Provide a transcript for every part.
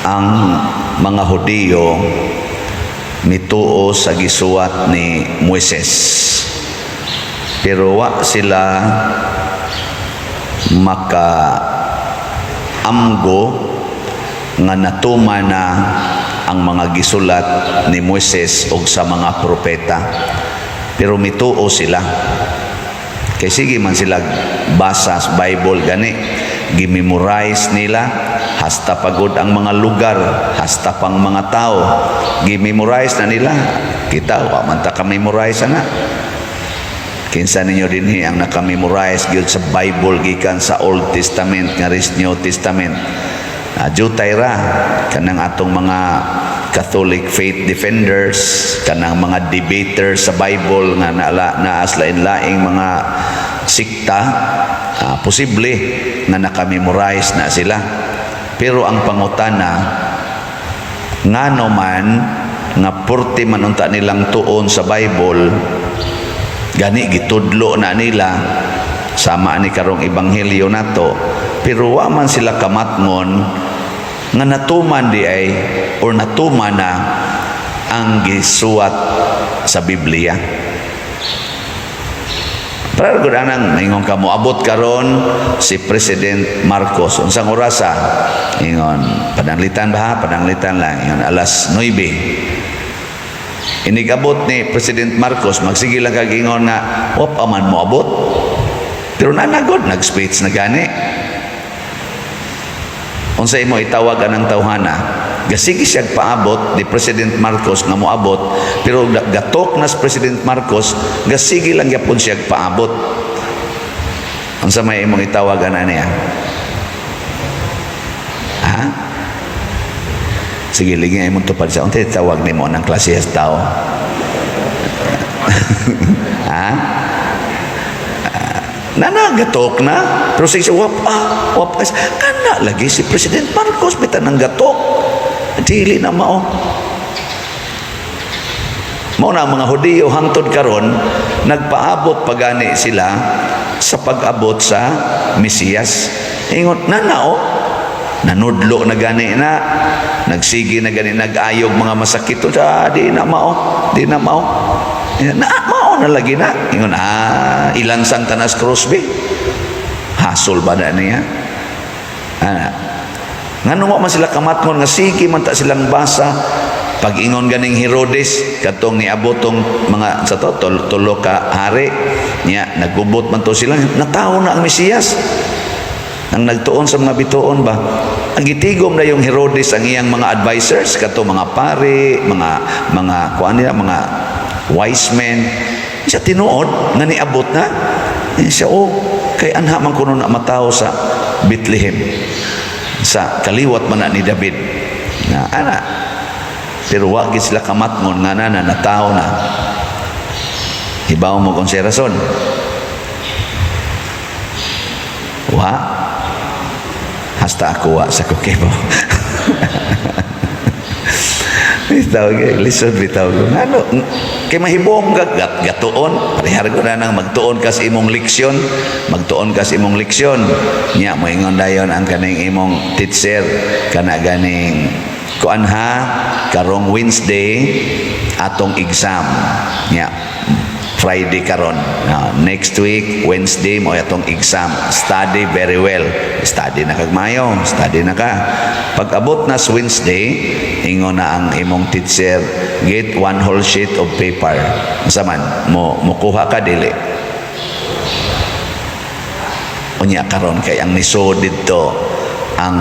Ang mga Hudiyo mituo sa gisuwat ni Moises. Pero wa sila maka amgo nga natuman na ang mga gisulat ni Moises og sa mga propeta. Pero mituo sila. Kay sige man sila basa sa Bible gani, gimemorize nila hasta pagod ang mga lugar, hasta pang mga tao. Gimemorize na nila. Kita wa man ta ka-memorize na. Kinsa ninyo dinhi ang naka-memorize gyud sa Bible gikan sa Old Testament nga New Testament? Jutay ra kanang atong mga Catholic faith defenders, kanang mga debaters sa Bible nga naala naas lain-laing mga sikta, posible nga naka-memorize na sila. Pero ang pangutana, ngano man nga purti man unta nilang tuon sa Bible, gani gitudlo na nila sama ani karong ebanghelyo nato, pero wa man sila kamatngon nga natuman di ay or natuman na ang gisuwat sa Biblia? Pero gud anang ingon ka, moabot karon si President Marcos. Unsang orasa? Ingon, pananglitan ba ha? Pananglitan lang. Ingon, alas 9. Inigabot ni President Marcos, magsige lang kag ingon nga, wa pa man moabot. Pero nanagod, nag-speech na gani. Unsa imo itawag anang tawhana? Gasige siya paabot ni President Marcos nga moabot, pero gatok na si President Marcos, gasige lang gyapon siya paabot. Unsa may imong itawag ana niya? Ha? Sige, ligi imong tupad sa unsa tawag nimo ng klase sa tao? Ha? Nanagatok na. Pero sige, wap ah, wap ah. Kana lagi si President Marcos bitaw nang gatok. Dili na mao. Mao na ang mga Hudiyo hangtod karon nagpaabot pagani sila sa pag-abot sa Mesiyas. Ingon na oh, nanudlo na gani na, nagsige na gani nag-ayog mga masakit, ah, di na mao, di na mao. Na mao na lagi na. Ingon, ah, ilansang tanas cross be. Hasol ba na niya? Ana. Ngano mo man sila kamatngon nga sige man ta silang basa pag ingon ganing Herodes katong niabotong mga sa to tulo ka hari niya, nagubot man to sila, natawo na ang Mesiyas, ang nagtuon sa mga bituon ba. Ang gitigom na yung Herodes ang iyang mga advisors, kato mga pare, mga kuan nila, mga wise men. Siya tinuod nga niabot na siya, oh, kay anha man kuno na matawo sa Bethlehem, sa kaliwat man na ni David na ana. Pero wa gid sila kamatngon nga na natawo na. Hibaw mo kung sa rason wa hasta ako wa sa kukibo. Bitaw kay lisod bitaw ko. Ngano kay mahibong ka gatuon, parehar ko na nang magtuon ka sa imong leksyon, magtuon ka sa imong leksyon. Nya moingon dayon ang kaning imong teacher kana ganing kuan ha, karong Wednesday atong exam. Nya Friday karon. Next week Wednesday mo atong exam. Study very well. Study na kag mayo, study na ka. Pag abot na sa Wednesday, ingon na ang imong teacher, "Get one whole sheet of paper." Unsa man, mo mukuha ka, dili? Unya karon kay ang nisod didto ang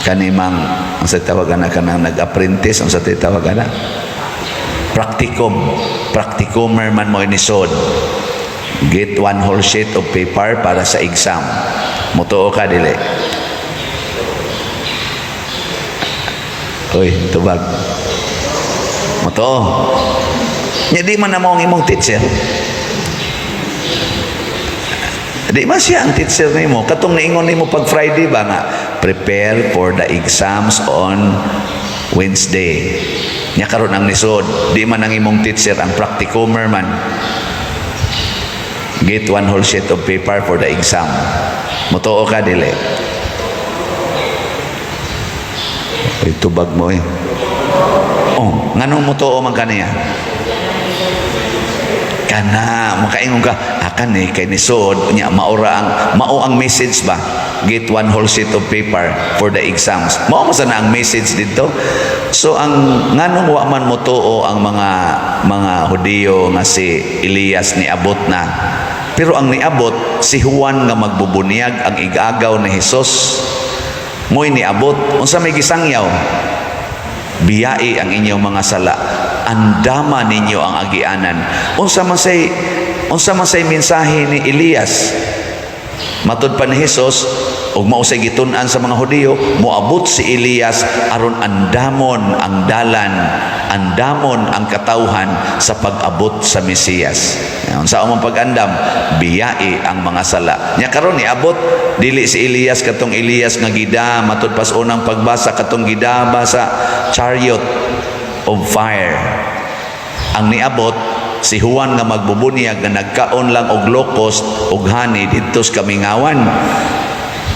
kanimang ang sa tawagan na kanang nag-apprentice, ang sa tawagan na practicum, practicumer man mo inisod. "Get one whole sheet of paper para sa exam." Mutuo ka, dili? Uy, tubag. Mutuo. Nya di man na mo ang imong teacher. Di man siya ang teacher nimo. Katong niingon nimo pag Friday ba nga, "Prepare for the exams on Wednesday." Nya karon ang nisod, di man ang imong teacher, ang practicumer man. "Get one whole sheet of paper for the exam." Mutuo ka, dili? Uy, tubag mo eh. Oh, nganong motuo man kaniya? Kana makaingon ka akan eh kay nisod nya maura ang mao ang message ba, get one whole sheet of paper for the exams. Mao man sana ang message dito. So ang nganong wa man motuo ang mga Hudiyo nga si Elias niabot na, pero ang niabot si Juan nga magbubunyag, ang igagaw ni Hesus, mo'y niabot. Unsa may gisangyaw? "Biyai ang inyong mga sala, andama ninyo ang agianan." Unsa man say mensahe ni Elias? Matud pa ni Hesus ug mao say gitun-an sa mga Hudiyo, moabot si Elias aron andamon ang dalan, andamon ang katawhan sa pag-abot sa Mesiyas. Unsa man pag-andam? Biyai ang mga sala. Nya karon niabot dili si Elias katong Elias nga gida, matud pas unang pagbasa, katong gidaba sa chariot of fire. Ang niabot si Juan nga magbubunyag nga nagkaon lang og locust og honey didto sa kamingawan.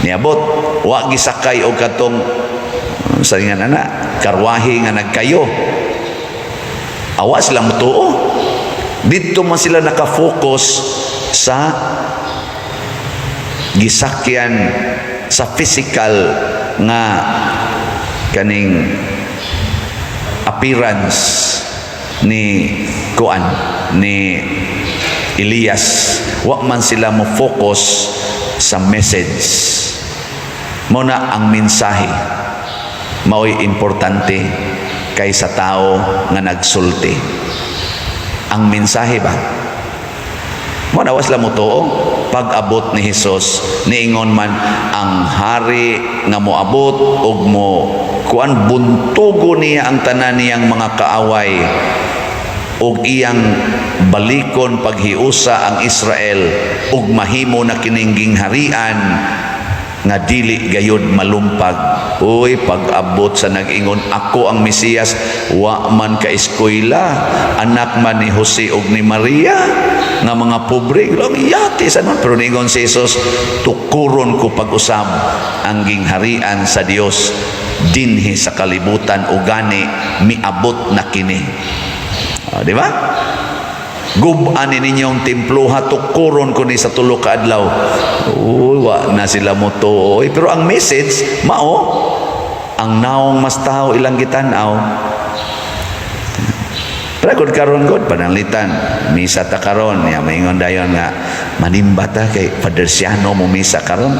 Niabot wa gisakay og katong sa nga nana karwahe nga nagkayo. Awa sila motuo. Didto man sila nakafocus sa gisakyan, sa physical nga kaning appearance ni kuan, ni Elias. Wa man sila mo focus sa message. Mo na ang mensahe mao'y importante kaysa tao nga nagsulti. Ang mensahe ba? Mo na wa sila motuo. Pag-abot ni Hesus, niingon man ang hari nga moabot ug mo kuan, buntugo niya ang tanan niyang mga kaaway ug iyang balikon paghiusa ang Israel ug mahimo na kining gingharian nga dili gayud malumpag. Uy, pag-abot sa nag-ingon, "Ako ang Mesiyas," wa man ka eskwela, anak man ni Jose ug ni Maria nga mga pobre lang, yati sa man. Pero niingon si Jesus, "Tukuron ko pag-usab ang gingharian sa Dios dinhi sa kalibutan ug gani miabot na kini." Ah, di ba? "Gub-an ni ninyong temploha, tukuron ko ni sa 3 ka adlaw." Uy, wa na sila mo. Pero ang message, mao, ang naong mas tao ilang gitan-aw. Pero kung karon god pananglitan, misa ta karon, ya maingon dayon nga manimba ta kay Father Siano mo misa karon.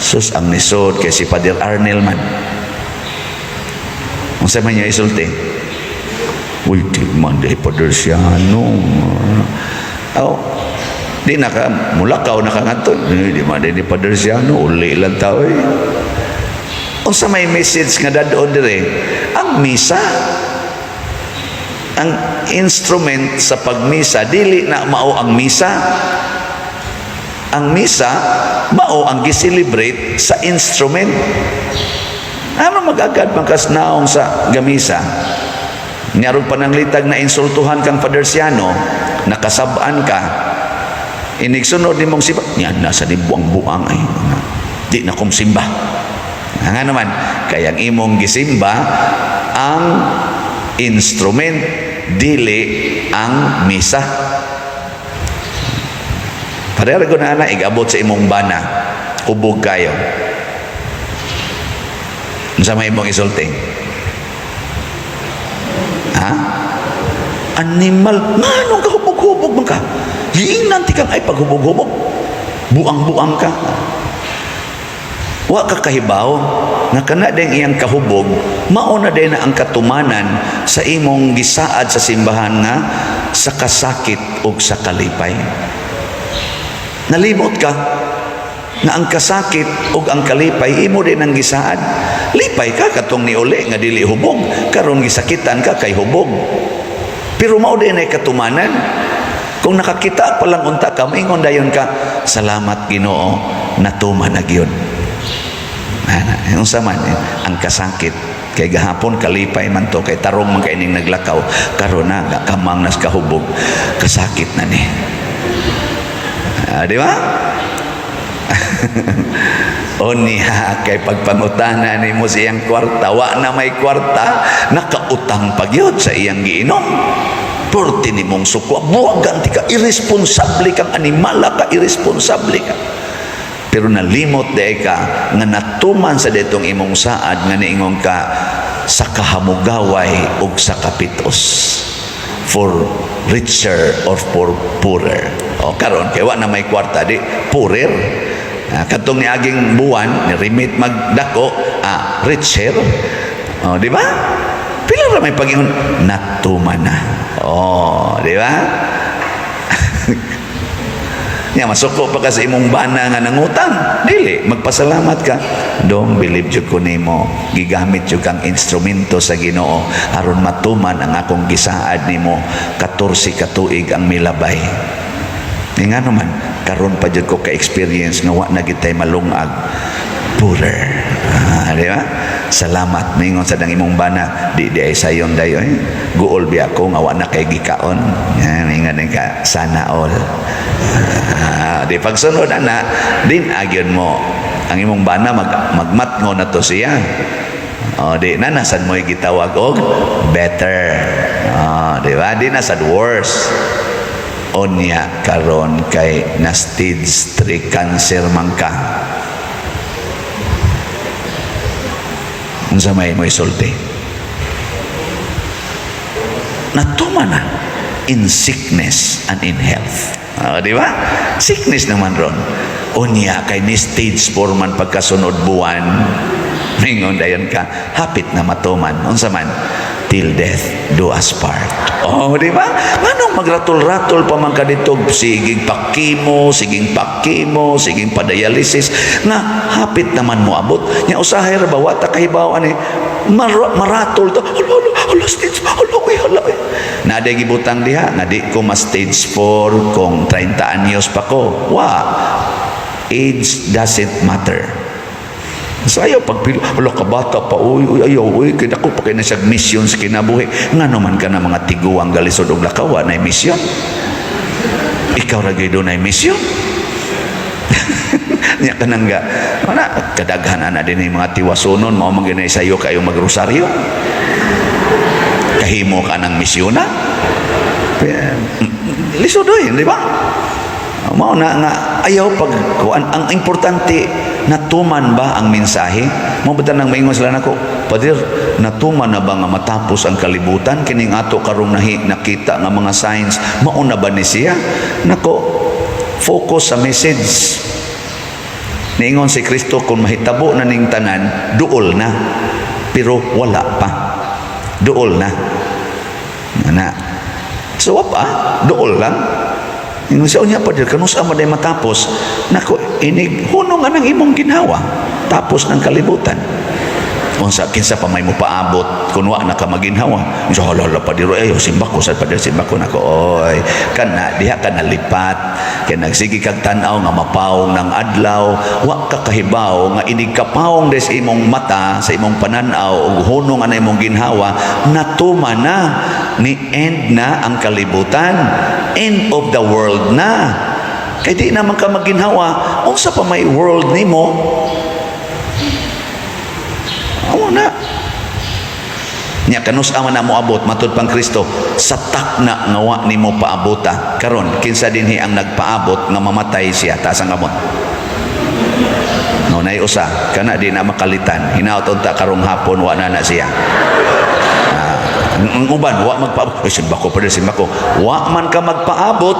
Sus, ang nisod kay si Father Arnel man. Unsa man niya isulti? "Uy, di man di Father Siano." Oh, di na ka, mulakaw na ka ngadto. "Di man di Father Siano, uli lang tao eh." Unsa may message nga dadon dire? Ang misa, ang instrument sa pagmisa, dili na mao ang misa. Ang misa mao ang gi-celebrate sa instrument. Ano magagad man kas naong sa gamisa? Nyarong pananglitag na insultuhan kang Father Siano, nakasab-an ka, inigsunod ni mong simba, yan nasa ni buang-buang ay, di na kong simba. Nga naman, kaya ang imong gisimba, ang instrument, dili ang misa. Pareha ko na ana, igabot sa imong bana, hubog kayo. Unsa may imong isulti? Ha? "Animal, nganong kahubog-hubog man ka? Giingnan ti kang ay paghubog-hubog. Buang-buang ka." Wa ka kahibaw nga kana din iyang kahubog, mao na din na ang katumanan sa imong gisaad sa simbahan nga sa kasakit ug sa kalipay. Nalimot ka nga ang kasakit ug ang kalipay imo din ang gisaad. Lipay ka katong niuli nga dili hubog, karon gisakitan ka kay hubog. Pero mao din ay katumanan. Kung nakakita pa lang unta ka, maingon dayon ka, "Salamat Ginoo, natuman na gyud." Ana, unsa man eh, ang kasakit kay gahapon kalipay man to kay tarong man kay ning naglakaw, karon na kamang nas kahubog, kasakit na ni. Ah, di ba? Unya kay pagpangutana nimo sa iyang kwarta, wa na may kwarta, nakautang pa gyud sa iyang giinom. Porte nimong sukwa, buwagan ti ka, irresponsable kang animala ka, irresponsable ka. Pero nalimot diay ka nga natuman sa ditong imong saad nga niingon ka sa kahamugaway ug sa kapitos, for richer or for poorer. O karon kay wa na may kwarta, di poorer. Ah, kadtong niaging buwan ni remit magdako, ah, richer. O, di ba? Pila ra may pag-ingon natuman na. Oh, di ba? Nya masuko pa ka sa imong bana nga nangutang. Dili, magpasalamat ka. Dong, believe jud ko nimo. Gigamit jud kang instrumento sa Ginoo aron matuman ang akong gisaad nimo 14 ka tuig ang milabay. Nga naman, karon pa jud ko ka-experience nga wa na gitay malungag. Poorer. Ah, di ba? Salamat. Mingon sa dang imong bana, di di ay sayon dayo eh. Guol biya ko nga wa na kay gikaon. Yan, mingon din ka, sana all. Ah, di pagsunod ana, din agyon mo ang imong bana magmatngo na to siya. O, di na nasan mo gitawag og better. O, di ba? Di na sad worse. Unya karon kay na stage 3 cancer man ka. Unsa may mo isulti? Natuman na in sickness and in health. O, di ba? Sickness naman ron. Unya kay ni stage 4 man pagkasunod buwan, mingon dayon ka, hapit na matuman. Unsa man? Till death do us part. Oh, di ba? Nganong magratol-ratol pa man ka dito, siging pa-chemo, siging pa-chemo, siging pa-dialysis, nga hapit naman mo abot. Nya usahay ra ba wa ta kahibaw ani maratol to. Hala, hala, hala, stage, hala, uy, hala, uy. Naa day gibutang diha nga di ko ma stage 4 kung 30 anyos pa ko. Wa. Age doesn't matter. So ayaw pagpilo, wala ka bata pa, uy, uy, ayaw, uy, kaya ako pa kayo na siya mission sa kinabuhi. Nga naman ka na mga tiguang galisod og lakaw, na mission. Ikaw ra gyud na mission. Nya ka nang ga, ana, kadaghan ana din yung mga tiwasunon, mao man gyud sayo kayo magrosaryo. Kahimo ka ng misyona. Lisod oy, di ba? Mao na nga ayaw pag kuan, ang importante, natuman ba ang mensahe? Mo ba nang maingon sila nako, "Pader, natuman na ba nga matapos ang kalibutan kining ato karong nakita nga mga signs, mao na ba ni siya?" Nako, focus sa message. Niingon si Kristo, kung mahitabo na ning tanan, duol na. Pero wala pa. Duol na. Na. So wa pa, duol lang. Ingon siya, "Unya, Pader, kanus-a man day matapos?" Nako, inig hunong nga ng imong ginhawa. Tapos ng kalibutan. Unsa, kinsa pa may mo paabot kun wa na ka maginhawa? Unsa, hala, hala, Pader, ay simba ko sa Pader, simba ko nako, oy. Kana diha ka nalipat kay nagsige kag tan-aw nga mapawong ng adlaw, wa ka kahibaw nga inig kapawong des imong mata sa imong panan-aw ug hunong ana imong ginhawa, natuman na ni, end na ang kalibutan, end of the world na. Kay di naman ka maginhawa, unsa pa may world nimo? Amo na. Nya kanus-a man na moabot matud pang Kristo sa takna nga wa nimo paabota. Karon kinsa dinhi ang nagpaabot nga mamatay siya? Taas ang kamot. No, nay usa kana di na makalitan. Hinaot unta karong hapon wa na na siya. Ah, ang uban wa magpaabot. Ay, simba ko pa, simba ko. Wa man ka magpaabot,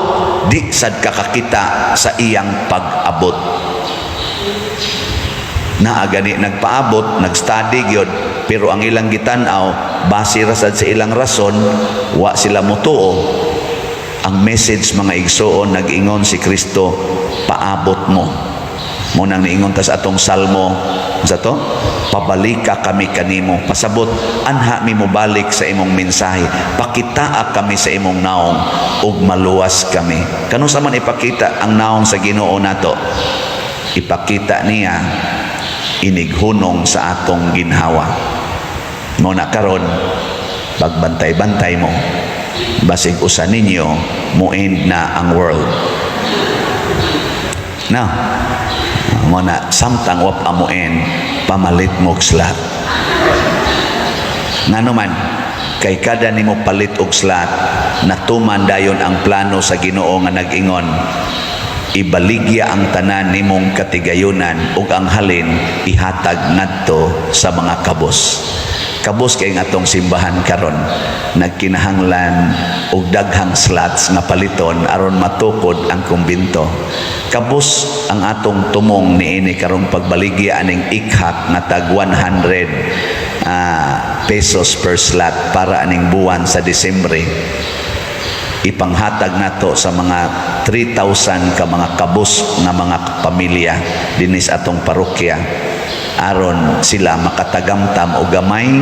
di sad ka kakita sa iyang pag-abot. Naa gani nagpaabot, nagstudy gyud, pero ang ilang gitan-aw base ra sad sa ilang rason, wa sila motuo. Ang message, mga igsoon, nag-ingon si Kristo, paabot mo. Mo nang niingon ta sa atong salmo sa to, pabalika kami kanimo. Pasabot, anha mi mobalik sa imong mensahe. Pakitaa kami sa imong naong ug maluwas kami. Kanus-a man ipakita ang naong sa Ginoo nato? Ipakita niya inighunong sa atong ginhawa. Mo na karon pagbantay-bantay mo, basig usa ninyo mo end na ang world. Now, Mo na samtang wa pa mo-end, pamalit mo og slot. Ngano man? Kay kada nimo palit og slot, natuman dayon ang plano sa Ginoo nga nag-ingon, "Ibaligya ang tanan nimong katigayunan ug ang halin ihatag ngadto sa mga kabos." Kabos kay ang atong simbahan karon, nagkinahanglan og daghang slots nga paliton aron matukod ang kumbento. Kabos ang atong tumong niini karong pagbaligya aning ikhak nga tag 100 pesos per slot para aning buwan sa Disyembre, ipanghatag nato sa mga 3,000 ka mga kabos nga mga pamilya dinhi sa atong parokya aron sila makatagamtam og gamay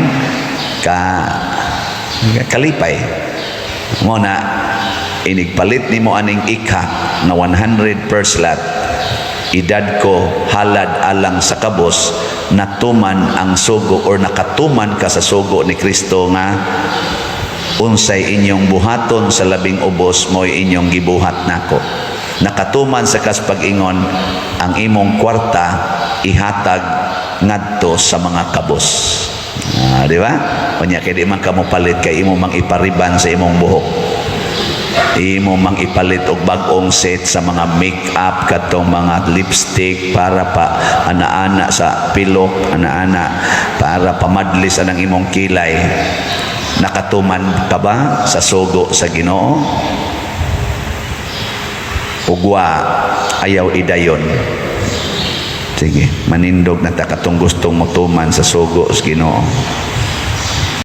ka kalipay. Mo na inigpalit nimo aning ikhak nga 100 per slot, edad ko halad alang sa kabos, natuman ang sugo or nakatuman ka sa sugo ni Kristo nga "Unsay inyong buhaton sa labing ubos, mo'y inyong gibuhat nako." Nakatuman sa kas pag-ingon, "Ang imong kwarta ihatag ngadto sa mga kabos." Ah, di ba? Unya kay di man kamo palit kay imo mang ipariban sa imong buhok. Imo mang ipalit og bag-ong set sa mga make-up, katong mga lipstick para pa ana-ana sa pilok, ana-ana para pamadlis anang imong kilay. Nakatuman ka ba sa sugo sa Ginoo? Ugwa, ayaw idayon. Sige, manindog na ta katong gustong motuman sa sugo sa Ginoo.